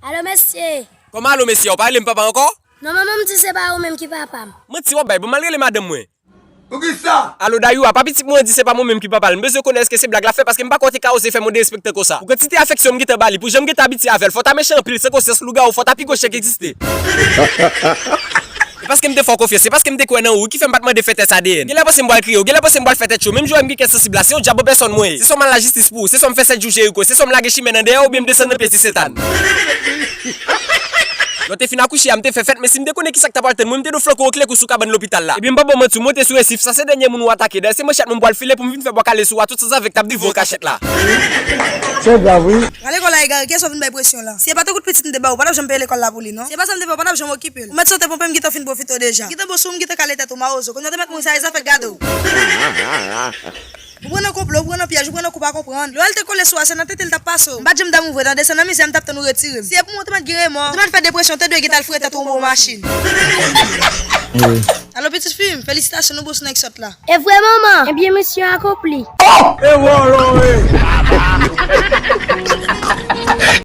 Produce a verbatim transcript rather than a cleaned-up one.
Alo, mesye. Kòman alo, mesye? Ou pa rele m papa ankò? Non, manman m di se pa ou menm ki papa m. Manti w ap bay, bon, m al rele madanm mwen. Poukisa? Alo, Dayou, apa pitit mwen an di se pa mwen menm ki papa l? M bezwen konnen èske se blag l ap fè, paske m pa kwè w te ka oze fè m yon derespektan konsa. Pou kantite afeksyon m gentan ba li, pou jan m gentan abitye avè l, fò w ta mechan anpil, san konsyans, lougawou, fò w ta pi gwo chyen k egziste. E paske m te fè w konfyans, se paske m te kwè nan ou, wi ki fè m pa t mande fè tès A D N. Genlè panse m pral kriye, ou genlè panse m pral fè tèt cho, menm jan w wè m gen kè sansib la, se yon dyab an pèsòn mwen ye. Se swa m al lajistis pou ou, se swa m fè sèt jou jere w, se swa m lage chimen nan dèyè w oubyen m desann nan pye ti Sentàn. Lè w te fin akouche a, m te fè fèt, men si m te konnen kisa k ta pral tann mwen, m te dwe flanke w kle kou sou kabann lopital la. Ebyen, m p ap ba w manti, w monte sou resif, sa se dènye moun ou atake. Dayè, se manchèt mwen m pral file pou m vin fè bwa kale sou ou a, tout sanzave k t ap drive w kachèt la. Se grav, wi. Gade lekòl la egare, kiyès w ap vin bay presyon la? Si se pa te kout pitit m te ba ou, ou pa t ap janm peye lekòl la pou li, non. Si se pa sa m te fè, ou pa t ap janm okipe l. Ou mèt sante ponpe m gentan fin pwofite w deja. M gentan bo sou ou, m gentan kale tèt ou mawozo. Kounye a w te mèt mouri sa e zafè l gade w. Ou pran nan konplo, ou pran nan pyèj, ou pran nan kou pa konprann. Lè w al te kole sou a, se nan tete l t ap pase w. M pa t janm damou vre, tande, se nan mizè m t ap tann ou retire m. Si se pou mwen, ou te mèt gen remò, ou te mèt fè depresyon, ou te dwe gentan al foure tèt ou anba yon machin. Alo, pitit fi m, felisitasyon, nou bon sou nèg sòt la. E vre, manman? Ebyen, misyon akonpli. E vòlò, wi.